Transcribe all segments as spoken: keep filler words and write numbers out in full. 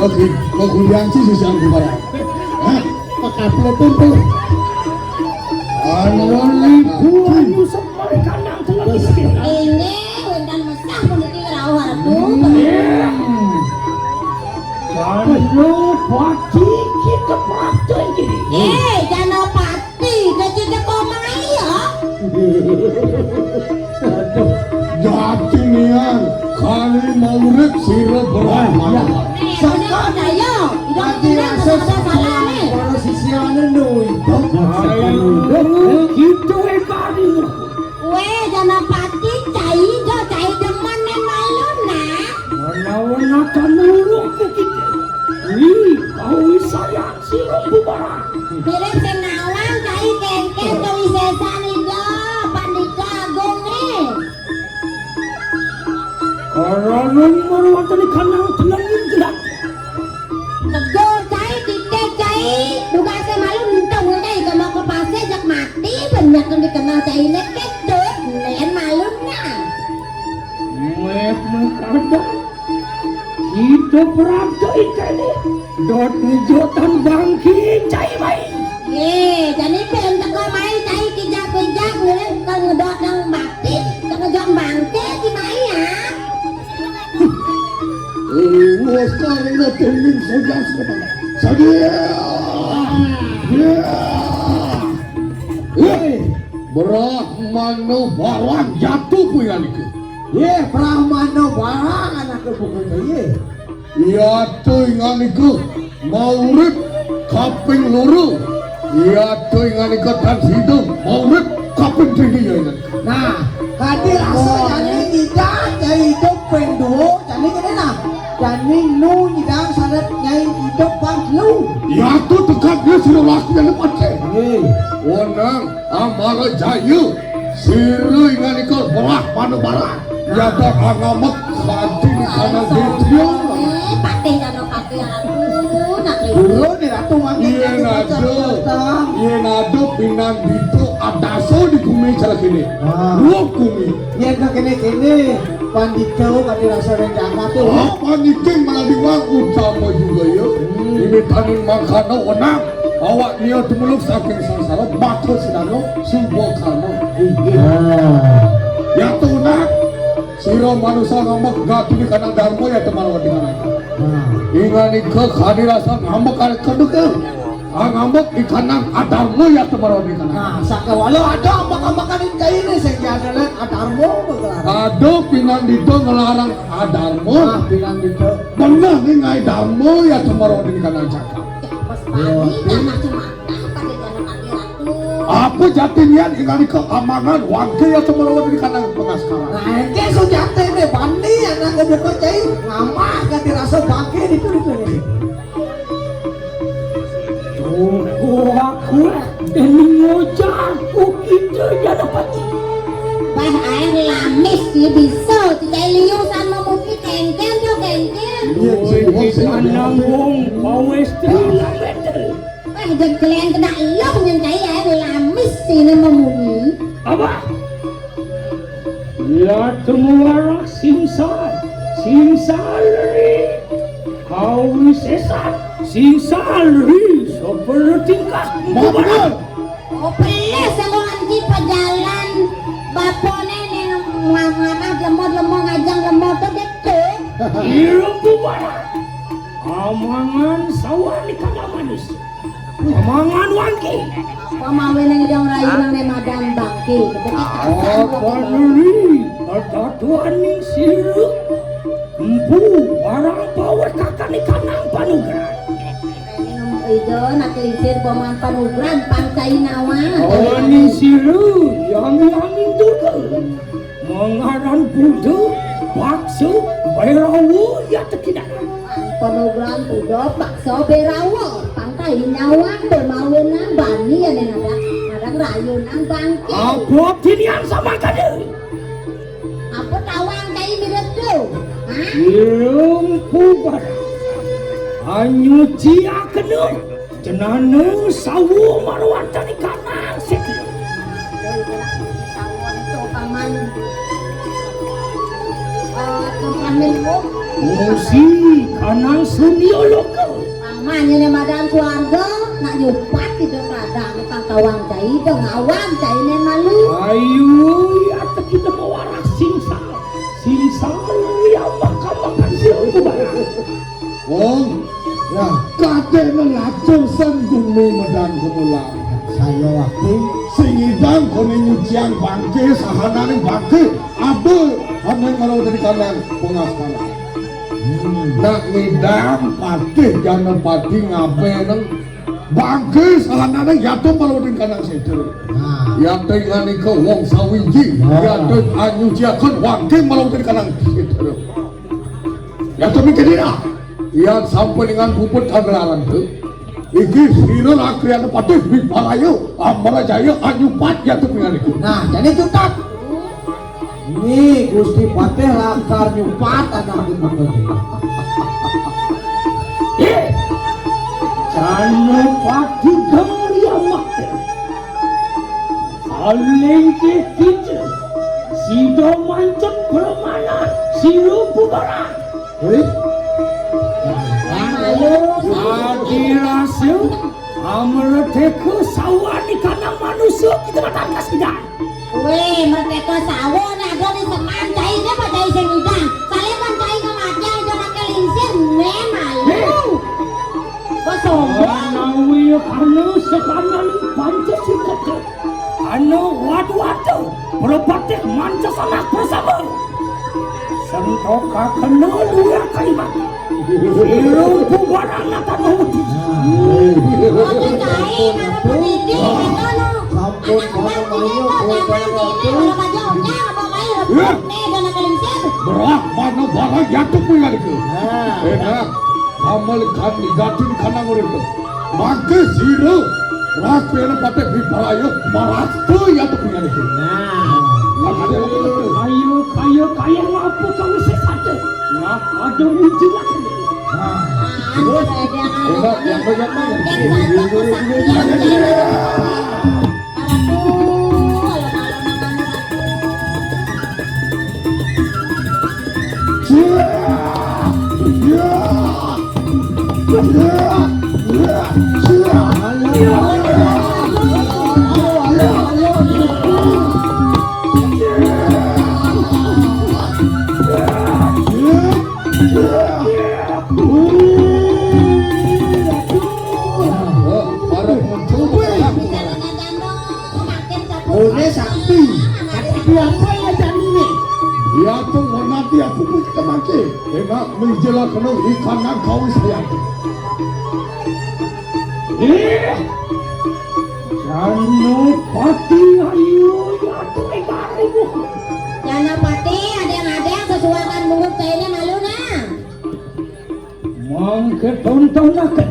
Kok gulian sih sisian kumaha? Hah? Pakapleten tuh. Anu libu anu semar kandang telah miskin. Ini wénten mesah puniki rauh ratu. Anu pati kita pati gini. Eh, Janapati, kecil komai ya. Aduh, jati nian, kali maurip sira berah. Wah, iya. Saka ayo, ati rasa salah para sisiane nuwun. Kita ekani. Wéh, Janapati, cai do, cai demen men malu nah. Menawa nata nuruk ku kita. Wih, kau saya sira bubaran. Mirip sing nawang cai kengken kewisesan Ida Pandita Agung e. Karana maruwantene kanang tenang jelas. Tegur cai, titip cai, dugase malu entung cai, kama kepase jak mati, banyak yang dikenal cai ne ketut, nen malu nah. Wéh, makada. Kita perhatikan ini. Dot ngejotan bangke cai mai. Ye, jani pen teko mai cai kijak-kijak, ngiring ke ngedot nang bangke, ke ngejot bangke ci mai ya. Eh, wes kali ngetemin soja sebentar. Sadia. Ya. Wéh, Brahmana Barang jatuh kuwi niku. Ye, Brahmana Barang anake bukan ye. Yata inganika maurip kaping loro. Yata inganika tan sida maurip kaping telu ya inganika. Nah, kadi rasa jane nyidang jai idup ping duo, jane kene nah. Jane nu nyidang sadat nyai idup pang telu. Yata tekad dia sira laku jane pacen. Nggih. Wenang Amara Jaya, sira inganika belah manubara. Yata angamek kadi kana detya. Eh, patih kana patih aku, nak. Guru ni ratu mangke. Yen ada, yen ada pinandita adasa di gumi cara kene. Ah. Luwuk gumi. Yen kene-kene pandita kadi rasa rencana tu. Apa niking malah diwang utama juga ya. Hmm. Ini tanin mangkana wenang. Awak dia tumuluk saking sangsara, maka sedana suba karma. Inggih. Ah. Ya tunak, sira manusa ngambek gati di kanang dharma ya teman wadi kanang. Ah. Inganika kadi rasa ngambek kali keduk, eh. Ah, ngambek di kanang adharma ya teman wadi kanang. Nah, sakawala ada ambek-ambekan ing kaine sing diandelan adharma begelaran. Ada pinandita ngelarang adharma. Ah, pinandita. Bener ning ngae dharma ya teman wadi kanang cakap. Mas Padi, jangan cuma pada jangan pakai ratu. Apa jati nian inganika amangan wangke ya teman wadi kanang pengaskaran. Nah, engke sujatine bani anak kebuka cai ngamah kadi rasa bangke di puri-puri. Tunggu aku dening ngojarku kita Janapati. Bah air lamis ya bisa cai liu sama muti kengken yo kengken. Iya, sing, sing. Anang wong pawestri lameter. Wah, jeg kalian kena iloh nyen cai ae lamis sine memuni. Apa? Ya temuara singsar, singsar ri. Kau sesat, singsar ri. Seperti tingkah. Betul. Oh, pelih sama anti pejalan bapone ning ngamah lemot lemot ngajang lemot tuh gitu. Irung bubaran. Amangan sawan di kandang manis. Amangan wangki. Pamawene ngidang rayu nang ne madan bangke. Apa neri pertatuan ning siru. Empu barang pawet kakani kanang panugrahan. Ida nak lingsir paman panugrahan pang cai nawa. Awan ning siru yang yang ning Mangaran Buddha, bakso, Bhairawa, ya tekidaran. Panogram Buddha, bakso, Bhairawa, pangkai nyawang, pemawinan, bani, ya, ning ada, ada rayunan bangkit. Apa tinian sama kada? Apa tawang kai mirip tu? Hah? Irung kubar. Anyuci akenu. Jenana sawu marwantani kanang siti. Paman. Eh, Paman. Musi kanang sunio loka. Pangmanya ne madan keluarga, nak nyupat tidak kadang kang kawang cai, ngawang cai ne malu. Ayo, ya kita mawarah singsa. Singsa ya makan-makan sirup barang. Wong, ya, kadene ngacur sen gumi medan kemulan. Saya waktu sing idang kone nyuciang bangke, sahanane bangke, ada ane kalau dari kanan pengaskara. Hmm. Nak ngidang patih jana patih ngabe nang bangke sahanane yatu kalau dari kanan seder. Nah. Yatu nganika wong sawiji, nah, yatu anyuciaken bangke kalau dari kanan seder. Ya, tapi kedina. Yan sampai dengan puput kagelaran tu. Iki sira lakrian patih Bibarayo, Amala Jaya anyupat ya tu pingan iku. Nah, jadi cukup. Ini Gusti Patih lakar nyupat anak di muka. Eh, Janapati Gari Amat. Saling kita. Sida mancep permanan, sira bubaran. Hei? Ayo, Adi Rasul, amreteka sawan ikanang manusia kita datang ke sida. Weh, merdeka sawo ne ada di seman, cai ne pa cai sing udah. Saya kan cai kematian, ida pakai lingsir, ne malu. Hei. Kosong. Nawi karena sekanan Pancasila. Anu wadu-wadu, berpatih manca sanak bersama. Sentoka kena dua kalimat. Sira bubaran anak tanah wedi. Oke, cai, nama pendidik, itu no. Sampun, anak kono mayu, ini, kono ini, mayu. Kalau baca undang, apa main, rebut, nih, dan akan lingsir. Brahmana barang yatu kuwi lagi. Nah. Enak. Amal kan digatin kana murid. Mangke sira rakyatne patih Bibaraya marasta ya tepungan iki. Nah, makanya kayu, kayu, kayu ngapa kau sesat? Ngapa ada muncul lagi? Nah, terus, coba yang banyak mana? Para penonton. Oleh sapi. Sapi apa ya jadinya? Ya tuh, nanti aku pun kita mancing. Enak menjelaskan ikan nangkawi saya. Eh, Janapati ayu ya tuh negari buku. Janapati, ada yang ada yang sesuaikan mungut kayaknya malu nah. Mangke tontonaken.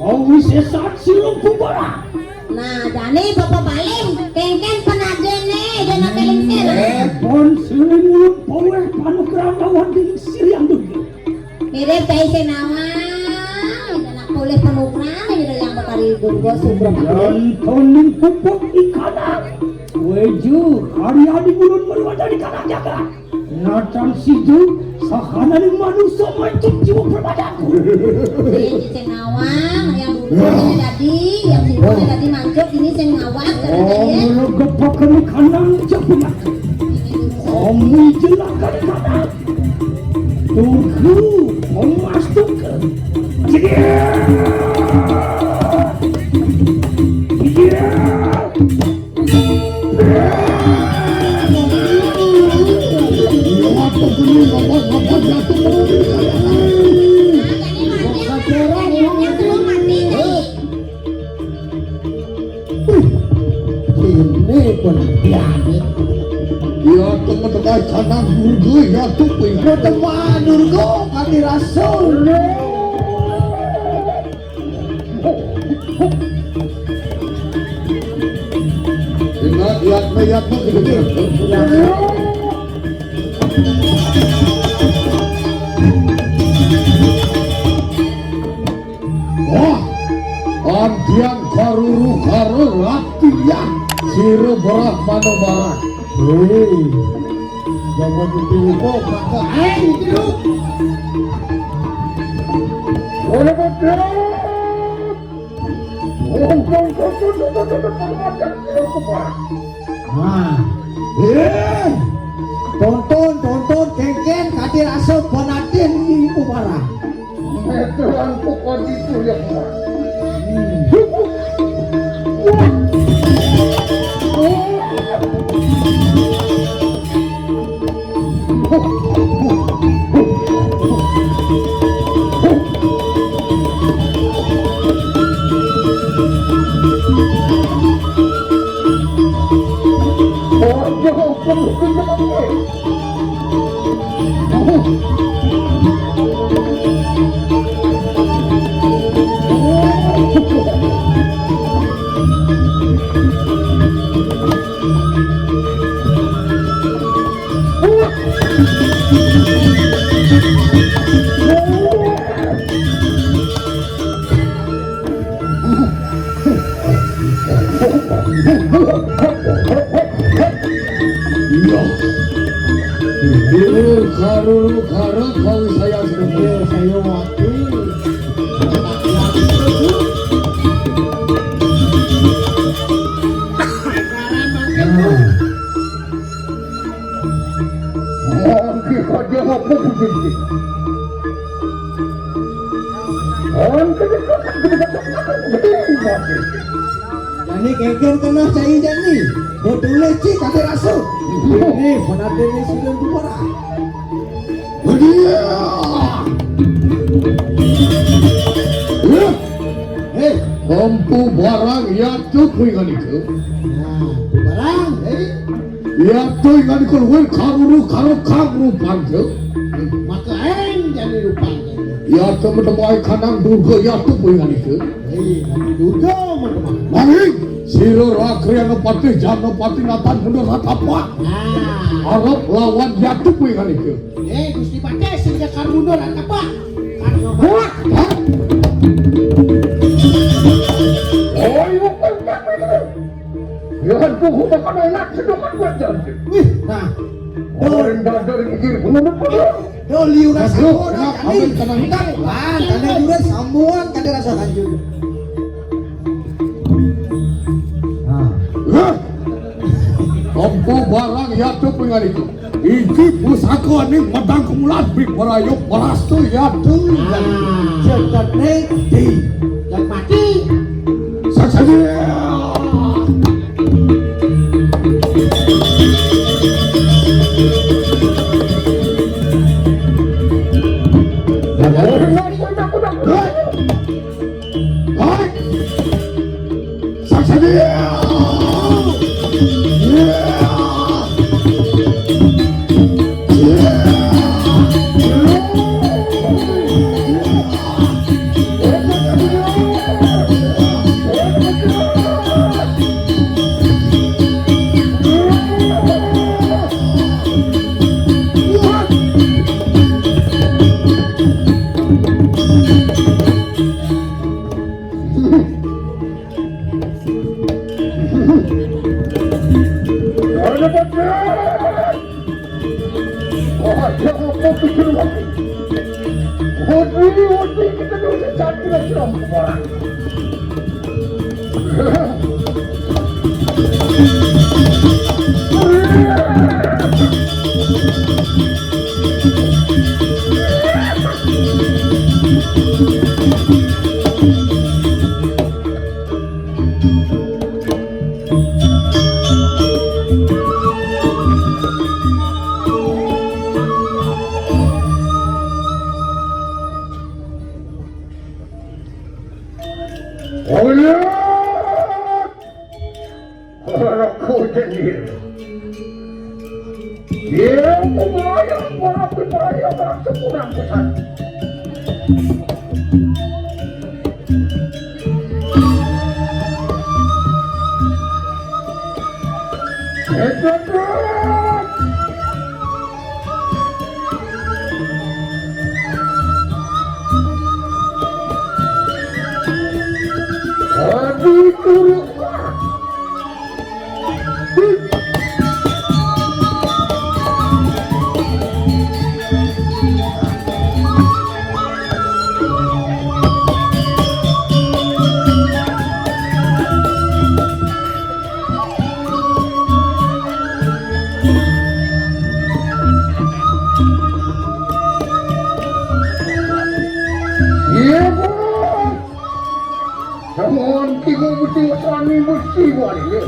Kau wisesat silung kubara. Nah, jani Bapak Baling, kengken penajene, jana kelingsir. Eh, pon siling mulut power panugrahan lawan ding sirian dunia. Mirip cai senawang, jana poleh panugrahan, jana yang bakari gurgo subra. Dan toning pupuk ikanan. Weju, hari adi mulun meluat dari kanak jaga. Natan situ, sahananing manusia mancung jiwa perpadaku. Ini cicing nawang, yang bukan ini tadi, yang sini tadi mancung, ini sing nawang, oh, karena dia. Mulu gepakan kanang jabunak. Kami jelakan kanang. Tunggu, emas tunggu. Jedia. Jedia. Ini pun biane. Ya, teman-teman, kanan dulu ya tuh, ya, teman dulu, kami rasul. Ingat, lihat, lihat, lihat. Wah, antian karuru-karu latihan sira Brahmana Barat. Hei. Bapak itu, oh, maka aing itu. Wala betul. Nah, eh, tonton, tonton, kengken, kadir asup, panatin, ibu parah. Meteran pokok itu ya, Pak. Iya. Ini karuru karep kau saya setuju saya wakil. Nah. Oke, kau jawab begitu. Jani kengken kena cai jani. Betul cik kami rasa. Ini penatene sudah dua. Iya. Eh, empu barang ya tu pun kan itu. Nah, barang, eh. Yatu ingan ko luwih karuru karo kang rupante. Maka eng jani rupante. Yatu metemui kanang durga yatu ingan itu. Hei, tapi durga metemui. Mari, sira rakriana patih janapati natan mundur ratapak. Nah. Arep lawan yatu ingan itu. Eh, Gusti Patih sing karo mundur ratapak. Karena wah. Oh, ibu. Jangan tunggu makan enak sedokan wajar. Wih, nah. Orang dadar mikir menurut dia. Doli udah sambung, kami tenang. Kan, tanda jure sambungan, kada rasa lanjut. Nah. Lah. Kompo barang ya tuh pengen itu. Iki pusaka ning medang kemulan bi merayu merastu ya tuh. Nah, cetet nih di dan mati. Saksanya. Hai. Saksanya. Aku jadi. Iya, aku bayar, aku bayar, aku kurang pesan. Sing kami mesti wali.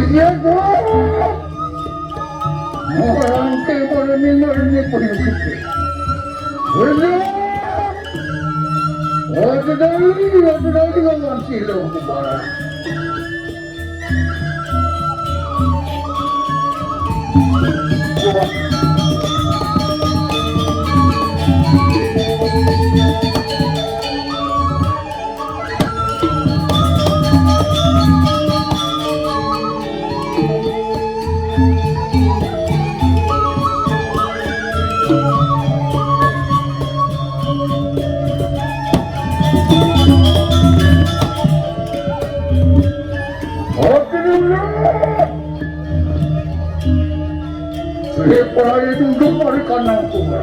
Iya, Bos. Orang ke boleh minum ni pun kita. Boleh. Ada dari, ada dari orang silong ke barang. Oke, dulu. Lepai duduk mari kanang tunggal.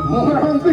Murang ti.